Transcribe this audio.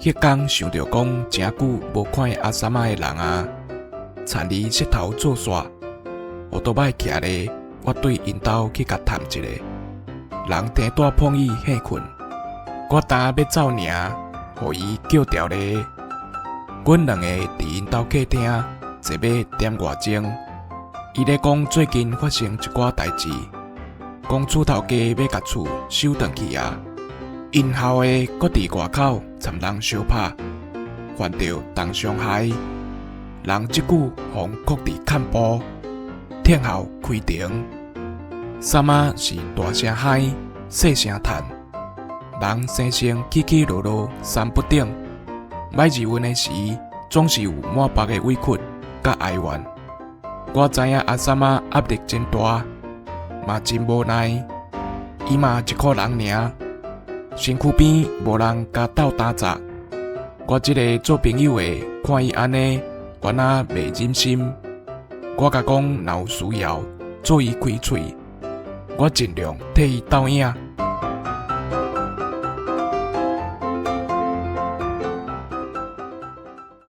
彼工想著講誠久無看見阿三仔的人啊，田裡舌頭做煞，予倒擺徛咧，我對𪜶兜去共探一下。人天帶膨椅歇睏，我焦欲走爾，予伊叫牢咧。阮兩個佇𪜶兜客廳坐欲點外鐘，伊咧講最近發生一寡代誌，講厝頭家欲共厝收轉去啊，𪜶後的閣佇外口參人相拍，犯著重傷害，人這久予鑠佇崁埔，聽候開庭。三仔是大聲嗨，細聲嘆，人生性起起落落三不等。䆀日運的時，總是有滿腹的委屈佮哀怨。我知影阿三仔壓力真大，嘛真無奈。伊嘛一箍人爾，身軀邊無人共鬥擔責。我這个做朋友的看伊按呢，我哪袂忍心。我共講，若有需要，做伊開喙，我盡量替伊鬥贏。